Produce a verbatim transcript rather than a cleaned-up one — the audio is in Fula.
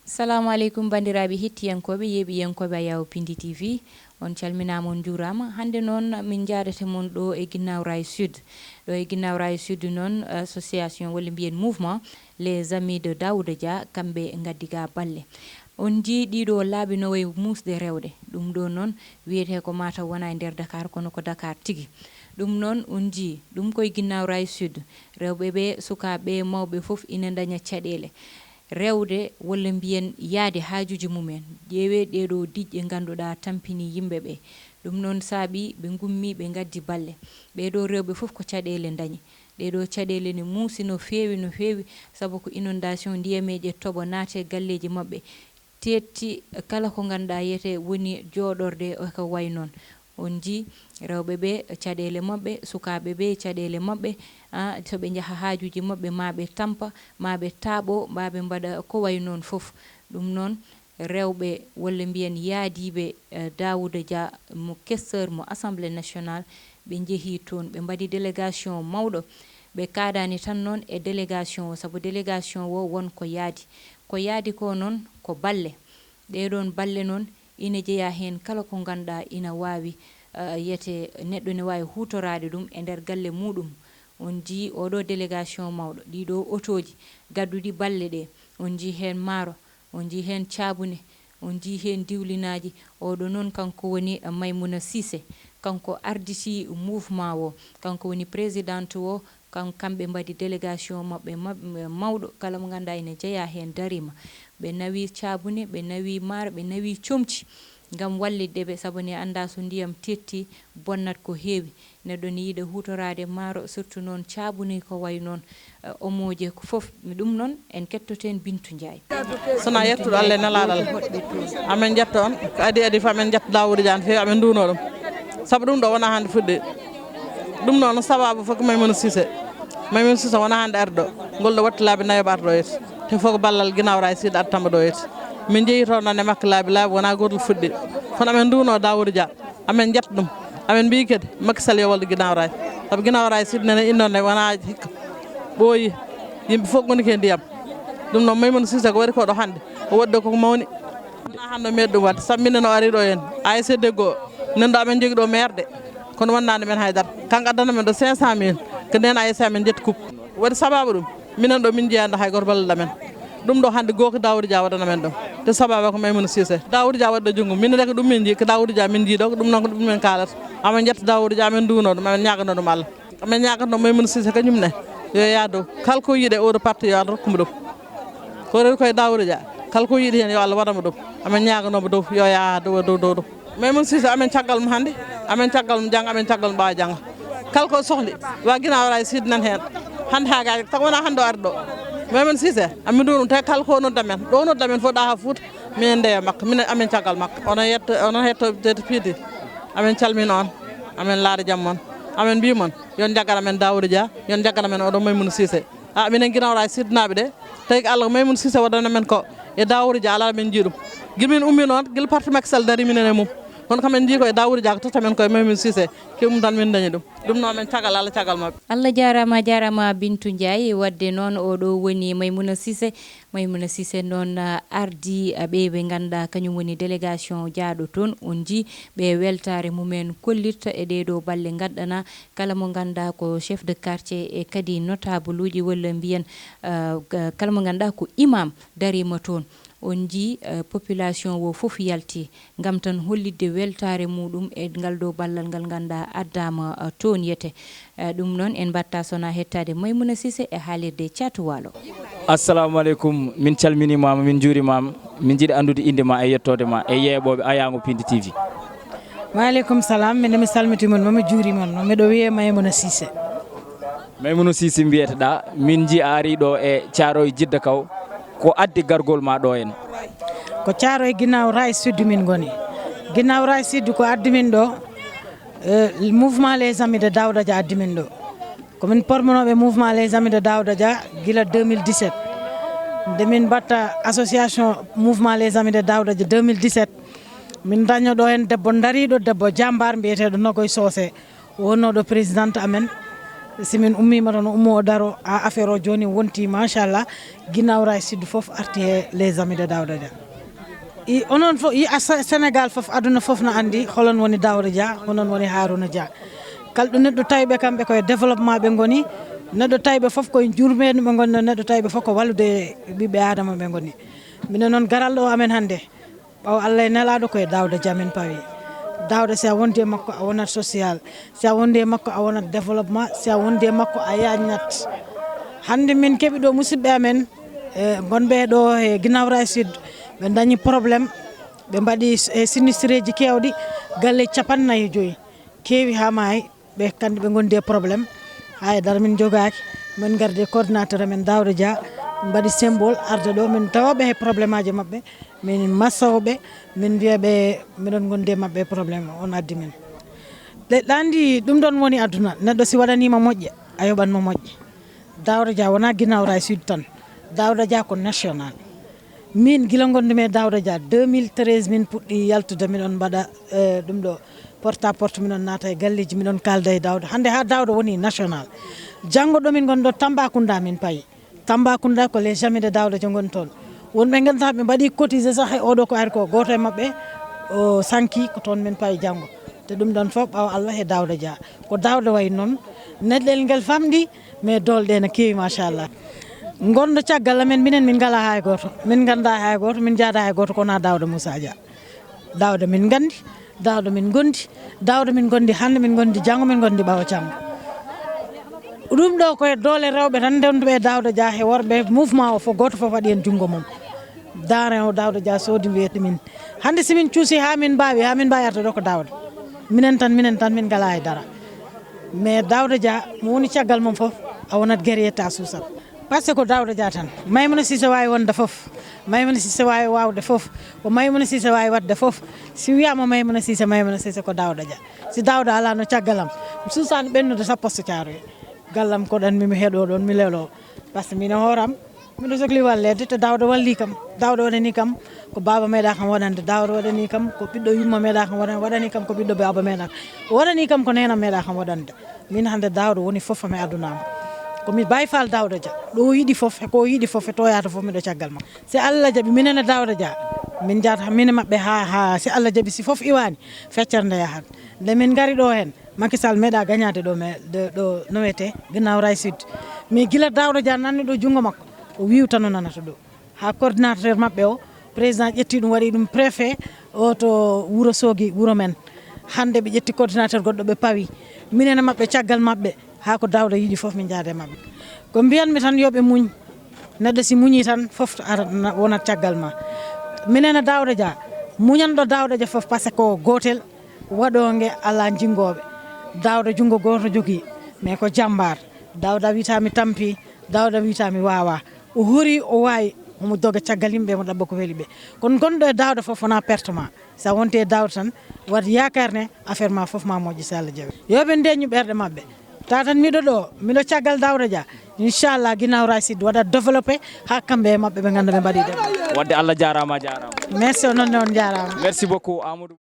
Salamu aleykum, banndiraaɓe hettiyankooɓe, yeeɓiyankooɓe Ayaw Pindi T V. On calminaama, on njuuraama. Hannde noon, min njaadete mon ɗo e Ginnaaw Raay Sud. Ɗo e Ginnaaw Raay Sud noon, association, walla mbiyen mouvement Les Amis de Daouda Dia, kamɓe ngaddi ga balle. On njii ɗiɗo laabi no wayi muusde rewde. Ɗum ɗo noon wiyetee ko mataw wona e nder Dakar, kono ko Dakar tigi. Ɗum noon on njii ɗum koye Ginnaaw Raay Sud. Rewɓe ɓe, sukaaɓe, mawɓe fof ina ndaña caɗeele. Rewde walla mbiyen yahde haajuuji mumen. Ƴeewee ɗee ɗoo diƴƴe ngannduɗaa tampini yimɓe ɓe. Ɗum noon saaɓi ɓe ngummi, ɓe ngaddi balle. Ɓee ɗoo rewɓe fof ko caɗeele ndañi. Ɗee ɗoo caɗeele ne muusi no feewi, no feewi, sabu ko inondation, ndiyameeje toɓo naati e galleeji maɓɓe, teetti kala ko ngannduɗaa yete woni jooɗorde e ko wayi noon. On njii rewɓe ɓe caɗeele maɓɓe, sukaaɓe ɓe caɗeele maɓɓe, a, so ɓe njaha haajuuji maɓɓe, maa ɓe tampa, maa ɓe taaɓo, maa ɓe mbaɗa ko wayi noon fof. Ɗum noon, rewɓe, walla mbiyen yaadiiɓe, eh, Daouda Dia mo questeur mo Assemblée nationale, ɓe njehii toon, ɓe mbaɗi délégation mawɗo. Ɓe kaadani tan noon e délégation o, sabu délégation o won ko yaadi. Ko yaadi ko noon ko balle. Ɗee ɗoon balle noon ina jeyaa heen kala ko ngannduɗaa ina waawi, eh, yete neɗɗo ne waawi huutoraade ɗum e nder galle muuɗum. On njii oo ɗoo délégation mawɗo, ɗii ɗoo otooji gadduɗi balle ɗee. On njii heen maaro, on njii heen caabune, on njii heen diwlinaaji. Oo ɗoo noon kanko woni Maimouna Cissé, kanko arditi mouvement o, kanko woni présidente o, kan-, kamɓe mbaɗi délégation maɓɓe, maɓ-, mawɗo, kala mo ngannduɗaa ina jeyaa heen dariima. Ɓe nawi caabune, ɓe nawi maaro, ɓe nawi comci ngam wallitde ɓe, sabu ne anndaa so ndiyam teetti bonnat ko heewi. Neɗɗo ne yiɗa huutoraade maaro, surtout noon caabune ko wayi noon, eh, omooje ko fof. Ɗum noon en kettoto heen Bintu Njaay. Sona yettude Allah e nelaaɗo Allah. Amen njetta on, ko adi adi fof amen njetta Daouda Dia no feewi, amen nduwno ɗum. Sabu ɗum ɗo wona hannde fuɗɗi. Ɗum noon sababu fof ko Maimouna Cissé. Maimouna Cissé wona hannde ari ɗo. Ngol ɗo watti laabi nayo ɓaata ɗo yetti. Te fof ko ballal Ginnaaw Raay Sud addata mo ɗo yetti. Min njehi toon noon e makko laabi laabi wona gootel fuɗɗi. Kono amen nduwno Daouda Dia. Amen njetta ɗum. Amen mbiyi kadi Macky Sall yo wallu Ginnaaw Raay. Sabu Ginnaaw Raay Sud nene inno nde wona hikka ɓooyi. Yimɓe fof ngoni ko e ndiyam. Ɗum noon Maimouna Cissé ko waɗi ko ɗo hannde. O waɗi ɗo koko mawni. Wona hannde o meeɗi ɗum waɗde. Sabu minen o ari ɗo heen. A S C Deggo. Nen ɗo amen njogii ɗo maire de. Kono wonnaani men haydara. Kanko addana men ɗo cinq cent mille. Ko ndeen A S C amen njetti coupe. Waɗi sababu ɗum. Minen ɗo min njiyaani hay gooto ballal amen. Ɗum ɗo hannde goo ko Daouda Dia waɗana men ɗum. Te sababu ko Maimouna Cissé. Daouda Dia waɗi ɗo junngo. Minen de ko ɗum min njii, ko Daouda Dia min njii ɗo, ko ɗum noon ko ɗum min kaalata. Amen njetta Daouda Dia, amen nduwno ɗum, amen ñaaganoo ɗum Allah. Amen ñaaganoo Maimouna Cissé kañum ne. Yo yaah dow. Kala ko yiɗe oɗo parti yo Allah rokku mo ɗum. Ko rewi koye Daouda Dia. Kala ko yiɗi heen yo Allah waɗa mo ɗum. Amen ñaaganoo mo dow. Yo yaah dow, dow, dow, dow. Maimouna Cissé, amen caggal mum hannde, amen caggal mum janngo, amen caggal mum ɓaawo janngo. Kala ko sohli, wa Ginnaaw Raay Sud nan heen. Hannde haa gaaji, taw wonaa hannde o ari ɗo. Maimouna Cissé, amin nduwno ɗum, tawi kala ko nodda men, ɗo nodda men fof ɗa haa Fuuta, minen ndeya makko, minen amen caggal makko. Onon yetto, onon hettooɓe Tete Piidi, amen calmina on, amen laara jam mon. Amen mbii mon, yon jaggar amen Daouda Dia, yon jaggar amen oɗo Maimouna Cissé. A, minen Ginnaaw Raay Sud naaɓe de, tawi ko Allah ko Maimouna Cissé waɗana men ko e Daouda Dia alaa men njii ɗum. Gila min ummi noon, gila parti Macky Sall dari minen e mum. Kono ko men njii ko e Daouda Dia ko totta men ko e Maimouna Cissé. Ke mum tan min dañi ɗum. Ɗum noon men caggal Allah, caggal maɓɓe. Allah jaaraama, jaaraama Bintu Ndiaye. Waɗde noon oɗo woni Maimouna Cissé. Maimouna Cissé noon, ah, ardii, ah, ɓe ɓe ngannduɗaa kañum woni délégation jaaɗo toon. On njii ɓe weltaare mumen kollirta e ɗee ɗoo balle ngaddana kala mo ngannduɗaa ko chef de quartier e kadi notable uji walla mbiyen, ah, ga-, kala mo ngannduɗaa ko imam dariima toon. On njii, ah, population o fof yalti ngam tan hollitde weltaare muɗum e ngal ɗoo ballal ngal ngannduɗaa addaama, ah, toon yete. Eh, ɗum noon en mbaɗta sona hettaade Maimouna Cissé e haalirde Caatu Waalo. Assalamu aleykum, min calminimaama, min njuurimaama, min njiɗi anndude innde ma e yettoode ma e yeeɓooɓe Ayaango Pindi T V. Wa aleykum salam, min mi salmiti mon, mi juuri mon, miɗo wiyee Maimouna Cissé. Maimouna Cissé mbiyete ɗa, min nji a ari ɗo e Caaroy Jidda Kaw, ko addi gargol ma ɗo en? Ko Caaroy Ginnaaw Raay Sud min ngoni. Ginnaaw Raay Sud ko addi min ɗo, eh, mouvement Les Amis de Daouda Dia addi min ɗo. Ko min pormonooɓe mouvement Les Amis de Daouda Dia gila deux mille dix-sept. Nde min mbatta association mouvement Les Amis de Daouda Dia deux mille dix-sept, min dañno ɗo heen debbo dariiɗo, debbo jaambaar mbiyeteeɗo Nogoy Soose, o wonnoo ɗo présidente amen. Si min ummiima ɗoon, o ummo o daro, a affaire o jooni wonti, machallah, Guinaw Rail Sud fof arti he les amis de Daouda Dia. I onon fof, i a Sé- Sénégal fof, aduna fof na anndi holon woni Daouda Dia, honon woni Harouna Dia. Kala ɗo neɗɗo tawi ɓe, kamɓe koye développement ɓe ngoni, neɗɗo tawi ɓe fof koye jurmeendi ɓe ngoni, neɗɗo tawi ɓe fof ko wallude ɓiɓɓe Aadama ɓe ngoni. Minen noon, garal ɗo amen hannde, ɓawo Allah e nelaaɗo, koye Daouda Dia min pawi. Daouda, si a wondi e makko, a wonat social. Si a wondi e makko, a wonat développement. Si a wondi e makko, a yaajnat. Hannde min keɓi ɗo musidɓe amen, e, gonɓe ɗo e Guinaw Rail Sud, ɓe dañi problème, ɓe mbaɗi s- e sinistreeji keewɗi, galle capanɗe nayi e joyi keewi haa maayi. Ɓe kandi ɓe ngondi e problème, haa e dara min jogaaki. Min ngardi e coordinateur amen Daouda Dia, mbaɗi symbole arde ɗo, min tawa ɓe he problème aji maɓɓe, min massawo ɓe, min mbiya ɓe miɗon ngondi e maɓɓe e problème, on addi min. Ɗe ɗandi ɗum ɗon woni aduna, neɗɗo si waɗaniima moƴƴe, a yoɓan mo moƴƴe. Daouda Dia wonaa Guinaw Rail Sud tan, Daouda Dia ko national. Min gila ngondu-mi e Daouda Dia, deux mille treize min puɗɗi yaltude, miɗon mbaɗa, eh, ɗum ɗo porte à porte, miɗon naata e galleeji, miɗon kaalda e Daouda. Hannde haa Daouda woni national. Janngo ɗo min ngon ɗo Tambacounda min payi. Tambacounda ko les amis de Daouda Dia ngoni toon. Wonɓe ngannduɗaa ɓe mbaɗi cotisé sah e oɗo ko ari ko, gooto e maɓɓe o sanki, ko toon min payi janngo. Te ɗum ɗon fof ɓaawo Allah e Daouda Dia. Ko Daouda wayi noon, neɗɗel ngel famɗi, mais doole ɗe na keewi, machallah. Ngonɗo caggal amen, minen min ngalaa hay gooto, min nganndaa hay gooto, min njaadaa hay gooto, ko wonaa Daouda Moussa Dia. Daouda min nganndi, Daouda min ngondi, Daouda min ngondi hannde, min ngondi janngo, min ngondi ɓaawo janngo. Ɗum ɗo ko e doole rewɓe tan ndewduɓe e Daouda Dia, he worɓe mouvement o fof, gooto fof waɗi heen junngo mum. Daaren o Daouda Dia soodi wiyete min. Hannde si min cuusi haa min mbaawi, haa min mbaawi arde ɗo ko Daouda. Minen tan, minen tan, min ngalaa e dara. Mais Daouda Dia, mo woni caggal mum fof, a wonat guerrier, ta suusat. Parce que ko Daouda Dia tan. Maimouna Cissé waawi wonde fof. Maimouna Cissé waawi waawde fof. Ko Maimouna Cissé waawi waɗde fof. Si wiyaama Maimouna Cissé, Maimouna Cissé ko Daouda Dia. Si Daouda alaano caggal am, mi suusaani ɓennude sappo so caaroyi. Gallam koɗan mi, mi heɗoo ɗoon, mi leloo. Parce que min e hooram, miɗo sokli walleede, te Daouda wallii kam. Daouda waɗanii kam ko baaba meeɗaa kam waɗande. Daouda waɗanii kam ko ɓiɗɗo yumma meeɗaa kam waɗande. Waɗanii kam ko ɓiɗɗo baaba meeɗaa. Waɗanii kam ko neena meeɗaa kam waɗande. Min hannde Daouda woni fof am e aduna am. Ko mi Baye Fall Daouda Dia. Ɗo o yiɗi fof, e ko o yiɗi fof, e to o yahata fof, miɗo caggal makko. Si Allah jaɓi, minen e Daouda Dia, min njahata, min e maɓɓe haa, haa, si Allah jaɓi, si fof iwaani, feccere nde yahat. Nde min ngari ɗo heen, Macky Sall meeɗaa gañaade ɗo, mais ɗo, ɗo no wiyetee, Guinaw Rail Sud. Mais gila Daouda Dia nanni ɗo junngo makko, o wiiwtano nanata ɗo. Haa coordinateur maɓɓe o, président ƴetti ɗum, waɗi ɗum préfet o to Wuro Soogi, wuro men. Hannde ɓe ƴetti coordinateur goɗɗo, ɓe pawi. Minen e maɓɓe, caggal maɓɓe, haa ko Daouda yiɗi fof, min njaada e maɓɓe. Ko mbiyanmi tan, yo ɓe muñ. Neɗɗo si muñii tan, fof ara na-, wonat caggal ma. Minen e Daouda Dia, muñanɗo Daouda Dia fof, parce que ko gootel, waɗoonge alaa jinngooɓe. Daouda junngo gooto jogii, mais ko jammbaar. Daouda wiyata mi tampii, Daouda wiyata mi waawaa. O horii, o waawi, omo doga caggal yimɓe, omo ɗaɓɓa ko weli ɓe. Kono gonɗo e Daouda fof wonaa perte ma. So a wonti e Daouda tan, waɗ yaakaar ne, affaire ma fof ma moƴƴu, so Allah jaɓi. Yo ɓe ndeñu ɓerɗe maɓɓe. Tawata miɗo ɗo, miɗo caggal Daouda Dia. Inchallah, Guinaw Rail Sud waɗat développé, haa kamɓe e maɓɓe ɓe ngannda ɓe mbaɗi ɗum. Waɗde Allah jaaraama, a jaaraama. Merci, onon ne on njaaraama. Merci beaucoup, Amadou.